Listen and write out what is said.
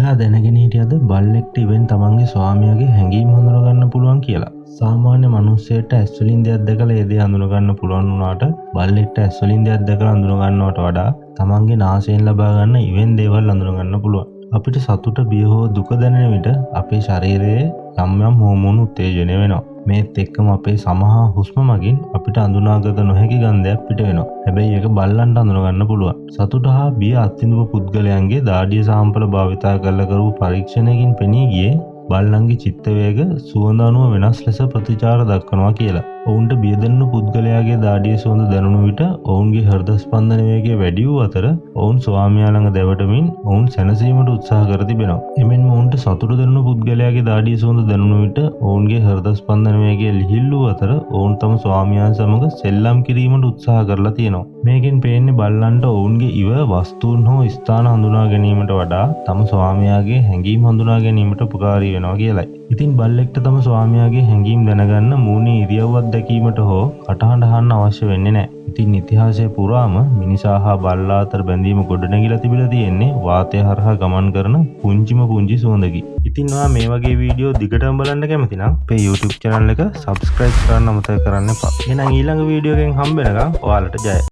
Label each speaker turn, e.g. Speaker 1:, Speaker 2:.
Speaker 1: ඔයා දැනගෙන හිටියද බල්ලෙක්ට ඉවෙන් තමන්ගේ ස්වාමියාගේ හැඟීම් හඳුනගන්න පුළුවන් කියලා? සාමාන්‍ය මිනිස්සෙට ඇස් වලින් දෙයක් දැකලා ඒ දේ හඳුනගන්න පුළුවන් වුණාට, බල්ලෙක්ට ඇස් වලින් දෙයක් දැකලා හඳුනගන්නවට වඩා තමන්ගේ නාසයෙන් ලබා ගන්න ඉවෙන් දේවල් හඳුනගන්න පුළුවන්. අපිට සතුට, බිය හෝ දුක දැනෙන විට අපේ ශරීරයේ යම් යම් හෝමෝන උත්තේජනය වෙනවා. මේත් එක්කම අපේ සමහර හුස්ම මගින් අපිට අඳුනාගත නොහැකි ගන්ධයක් පිට වෙනවා. හැබැයි ඒක බල්ලන්ට අඳුනගන්න පුළුවන්. සතුට හා බිය අත්විඳපු පුද්ගලයන්ගේ දාඩිය සාම්පල භාවිතා කරලා කරපු පරීක්ෂණයකින් පෙනී ගියේ බල්ලන්ගේ චිත්ත වේග සුවඳ අනුව වෙනස් ලෙස ප්‍රතිචාර දක්වනවා කියලා. ඔවුන්ට බිය දැනුණු පුද්ගලයාගේ දාඩිය සුවඳ දැනුණු විට ඔවුන්ගේ හෘද ස්පන්දන වේගය වැඩි වූ අතර, ඔවුන් ස්වාමියා ළඟ දැවටමින් ඔවුන් සැනසීමට උත්සාහ කර තිබෙනවා. එමෙන්ම ඔවුන්ට සතුට දැනුණු පුද්ගලයාගේ දාඩිය සුවඳ දැනුණු විට ඔවුන්ගේ හෘද ස්පන්දන වේගය ලිහිල් වූ අතර, ඔවුන් තම ස්වාමියා සමග සෙල්ලම් කිරීමට උත්සාහ කරලා තියෙනවා. මේකෙන් පේන්නේ බල්ලන්ට ඔවුන්ගේ ඉව වස්තුන් හෝ ස්ථාන හඳුනා ගැනීමට වඩා තම ස්වාමියාගේ හැඟීම් හඳුනා ගැනීමට උපකාරී වෙනවා කියලයි. ඉතින් බල්ලෙක්ට තම ස්වාමියාගේ හැඟීම් දැනගන්න මූණේ ඉරියව්වක් දැකීමට හෝ කටහඬ අහන්න අවශ්‍ය වෙන්නේ නැහැ. ඉතින් ඉතිහාසය පුරාම මිනිසා හා බල්ලා අතර බැඳීම ගොඩනැගිලා තිබිලා තියෙන්නේ වාතය හරහා ගමන් කරන පුංචිම පුංචි සුවඳකින්. ඉතින් ඔයා මේ වගේ වීඩියෝ දිගටම බලන්න කැමති නම් අපේ YouTube channel එක subscribe කරන්න අමතක කරන්න එපා. එහෙනම් ඊළඟ වීඩියෝ එකෙන් හම්බ වෙනකම් ඔයාලට ජය.